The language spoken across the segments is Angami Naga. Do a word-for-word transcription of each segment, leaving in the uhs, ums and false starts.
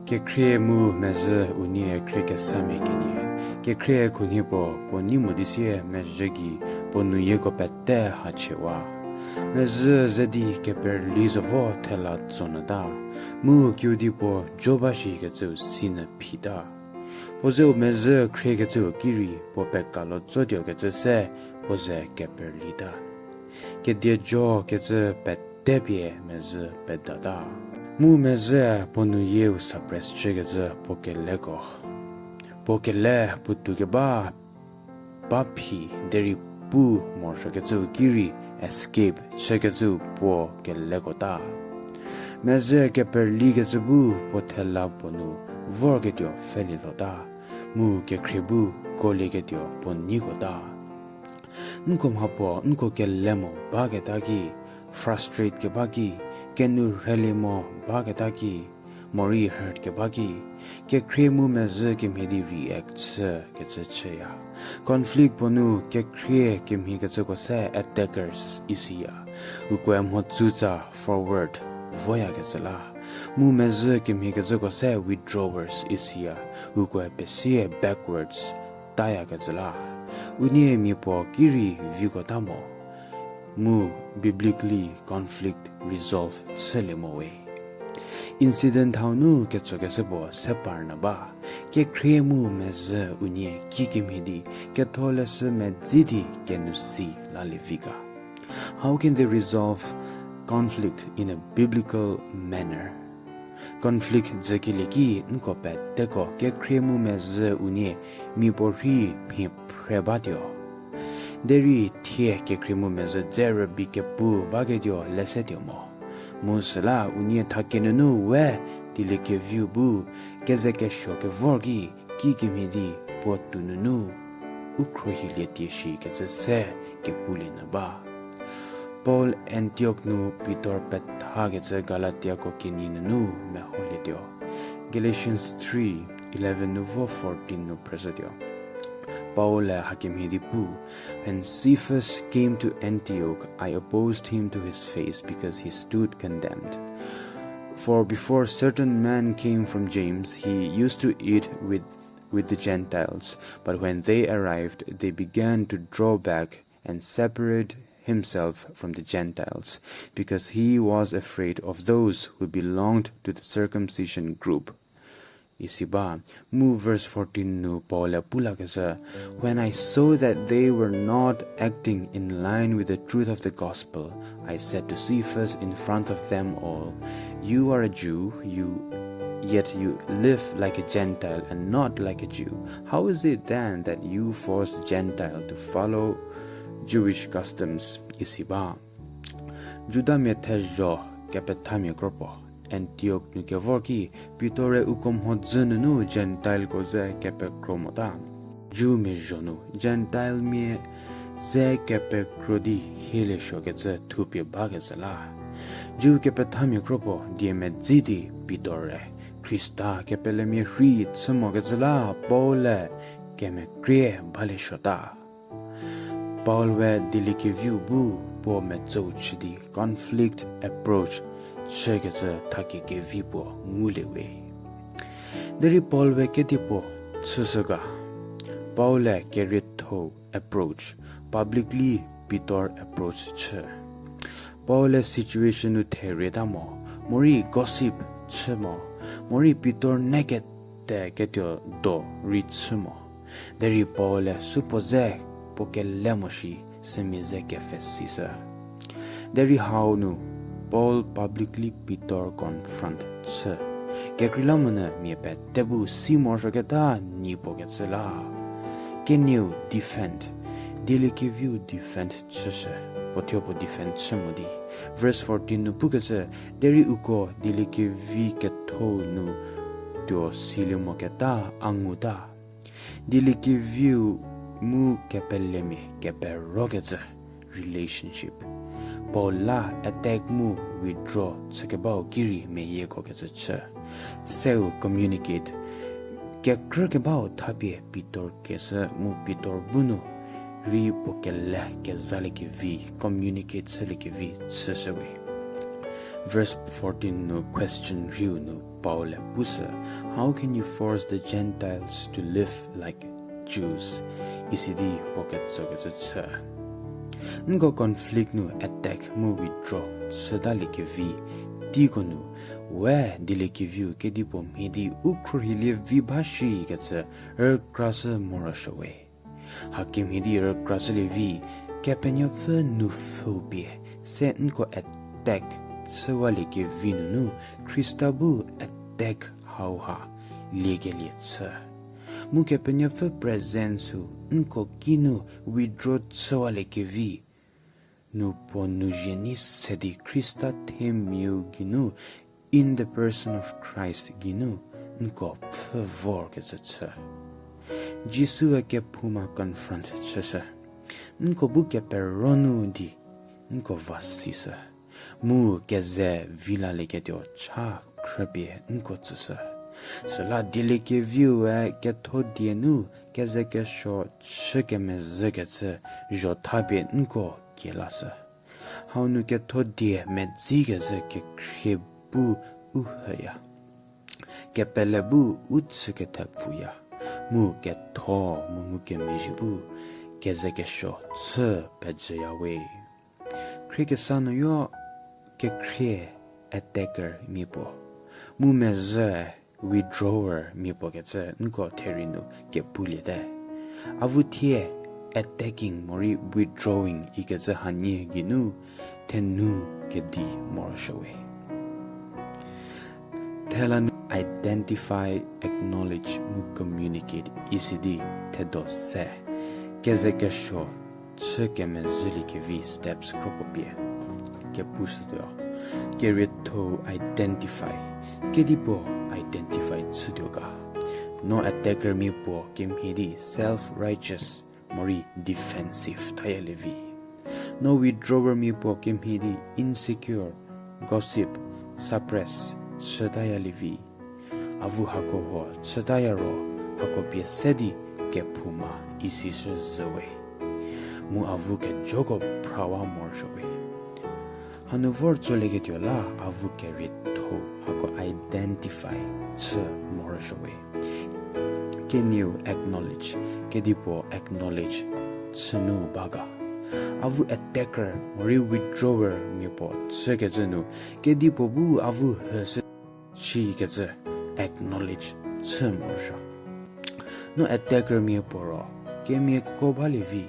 Kekhrie mu mezhü unie khriekesamia kenie. Kekhrie khunhie puo, puo nei mo di sie mezhü gei puo nuyieko pete hachiwa. Mezhü ze di keperli zo vo thela tsonyüta. Mu kiüdi puo jo ba shikecüu sinyü phita. Puo zeu mezhü khriekecüu ki rei puo pekalo tsotuokecü se puo ze keperlita. Kedie jo kecü pete pie mezhü pedata. Mu mezhü puo nuyieu suppress chükecü puo keleko. Puo kele puotou keba ba phi derei pu morosuokecüu ki rei escape chükecüu puo kelekota. Mezhü keperlikecü bu puo thela puo nu vorketuo pfhelielota. Mu kekhrie bu kolieketuo puo neikota. Nko mha puo nko kele mo baketa ki, frustrate keba ki, kenourhelie mo baketa ki, morei hurt keba ki, kekhrie mu mezhü kemhie di react chükecü chüya. Conflict puo nu kekhrie kemhiekecüko se attackers isiya. Ukoe mhodzütsa forward voyakecü la. Mu mezhü kemhiekecüko se withdrawers isiya. Ukoe pesie backwards tayakecü la. Unie mia puo ki rei vikota mo. Mu biblically conflict resolve chülie mo we. Incident hau nu ketsokeshü puo se parnyü ba. Kekhrie mu mezhü unie kikemhie di, ketholeshü medzi di kenou si lalie vi ga. How can they resolve conflict in a biblical manner? Conflict dzükelie ki nko peteko kekhrie mu mezhü unie mia puorhi mhie phre batuo. Derei thie kekhrie mu mezhü dze rübei kepu baketuo lesetuo mo. Mu süla unie thakie nunu we dieliekeviu bu kezekesuo kevor ki, kikemhie di puo tou nunu u khruohilie tie shikecü se kepulie nyü ba. Paul Antiok nu Pitor pethakecü Galatiako kenie nunu meholietuo. Galatians three eleven nu vo fourteen nu phrüshütuo. Paul-e hakemhie di pu, When Cephas came to Antioch, I opposed him to his face because he stood condemned. For before certain men came from James, he used to eat with, with the Gentiles, but when they arrived, they began to draw back and separate himself from the Gentiles, because he was afraid of those who belonged to the circumcision group. Isi ba, mu verse fourteen nu Paul-e pu lakeshü, When I saw that they were not acting in line with the truth of the gospel, I said to Cephas in front of them all, 'You are a Jew, you, yet you live like a Gentile and not like a Jew. How is it then that you force Gentile to follow Jewish customs?' Isi ba. Judamia thezho kepethamia kro puo Antiok nu kevor ki, Pitor-e uko mhodzü nunu Gentileko ze kepekro mota. Jewmia zho nu Gentilemia ze kepekro di hieliesuokecü thupie bakecü la. Jew kepethamia kro puo die medzi di Pitor-e Khrista kepelemia rhei chü mokecü la Paul-e kemekrie baliesuota. Paul we dieliekeviu bu puo metsou chü di conflict approach chükecü thakie kevi puo ngulie we. Derei Paul we kedipuo chüshü ga? Paul-e kerietho-u approach, publicly Pitor approach chü. Paul-e situation nu therieta mo, morei gossip chü mo, morei Pitor naked te ketuo do rei chü mo. Derei Paul-e supuo ze puo kele mo shi, sümia ze kepfhesishü. Derei hau nu Paul publicly Pitor confront chü. Kekreilamonyü mia pete bu si morosuoketa nyi puo kecü la. Kenieu defend, dieliekeviu defend chüshü, puo thuo puo defend chü mo di. Verse fourteen nu pukecü, derei uko dieliekevi ketho-u nu tuo silie moketa a nguta. Dieliekeviu mu kepelemia keperokecü relationship. Paul la attack mu withdraw chükebau ki rei meyieko kecü chü. Seu communicate. Kekrükebau thapie Pitor keshü mu Pitor bu nu rei puo kele kezaliekevi, communicate chüliekevi chüshü we. Verse fourteen nu question rhiu nu Paul-e pushü, How can you force the Gentiles to live like Jews? Isi di puo ketsokecü chü. Nko conflict nu attack mu withdraw chütaliekevi teiko nu, we dieliekeviu kedipuo mhie di u khruohilie vi ba shikecü rükrashü morosuo we. Hakemhie di rükrashülie vi, Kepenuopfü nupfhü pie se nko attack chüwaliekevi nunu Khrista bu attack hauha liekelie chü. Mu Kepenuopfü presence-u nko kinu withdraw chüwaliekevi nu puo nu zhie nei se di Khrista themiau geinu, in the person of Christ geinu, nko pfhü vorkecü chü. Jisue kephouma confront chüshü. Nko bu kepero nu di nko va sishü. Mu keze vilalieketuo cha khrüpie nko tsüshü. Süla dieliekeviue ketho die nu kezekesuo chü kemezhükecü zhothapie nko kielashü. Hau nu ketho die medzikezhü kekhrie bu u hüya. Kepele bu u chükethepfuya. Mu ketho mu ngukemezhie bu kezekesuo chü pejüya we. Khriekesa nuyo kekhrie attacker mia puo, mu mezhü withdrawer mia puo kecü nko therie nu kepuliete. Avu thie attacking morei withdrawing ikecü hanie geinu thenu kedi morosuo we. Thela nu identify, acknowledge mu communicate isi di thedo se kezekesuo chü kemezhüliekevi steps kropuo pie kepushütuo. Kerietho-u identify, kedipuo identify chütuo ga? No attacker mia puo kemhie di self-righteous morei defensive thayalie vi. No withdrawer mia puo kemhie di insecure, gossip, suppress chütayalie vi. Avu hako huo chütaya ro, hako pie se di kephouma isishü zhü we. Mu avu kejoko phrawa morosuo we. Hanu vor tsolieketuo la avu kerietho hako identify chü morosuo we. Kenieu acknowledge, kedipuo acknowledge chünu ba ga? Avu attacker morei withdrawer mia puo chükecü nu, kedipuo bu avu hüshü chükecü acknowledge chü morosuo. No attacker mia puo ro kemiako balie vi,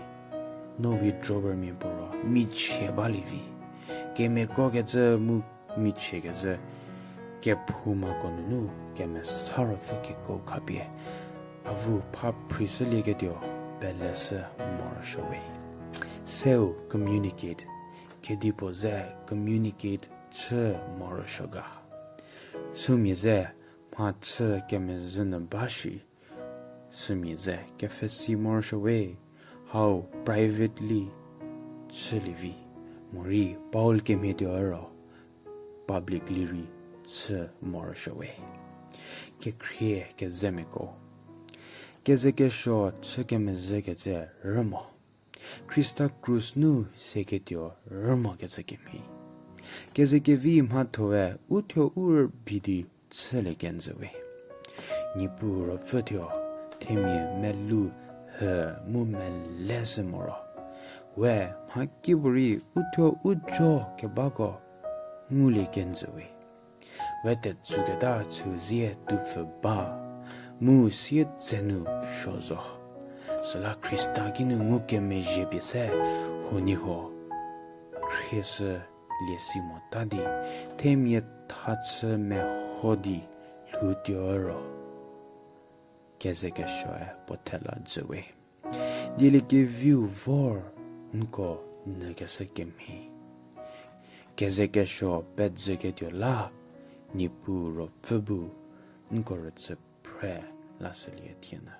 no withdrawer mia puo ro michie balie vi. Kemiakokecü mu michiekecü kephoumako nunu Kemesa Ruopfü kekuo khapie avu pha phrishülieketuo peleshü morosuo we. Seu communicate, kedipuo ze communicate chü morosuo ga? Sümia ze mhachü kemezhü nyü ba shi, sümia ze kepfhesi morosuo we. Hau privately chülie vi, morei Paul kemhie tuo ro publicly rei chü morosuo we. Kekhrie kezemiako, kezekesuo chü kemezhükecü rümo, Khrista krus nu seketuo rümokecü kemhie. Kezekevi mhathoe uthuo u rübei di chülie kenjü we. Niepuu Ruopfü thuo themia melou hü mu meleshü moro, we mhakipuorei uthuo u jo kebako ngulie kenjü we. We tetsuketa chüzie tupfü ba, mu sietsenu suo zo. Süla Khrista kinu ngukemezhie pie se huoniehuo khrieshü liesi mota di, themia thachü meho di lhoutuo ro, kezekesuoe puo thela jü we. Dieliekeviu vor nko nyükeshü kemhie. Kezekesuo pejüketuo la, Niepuu Ruopfü bu nko rütsü phre lashülie thie nyü.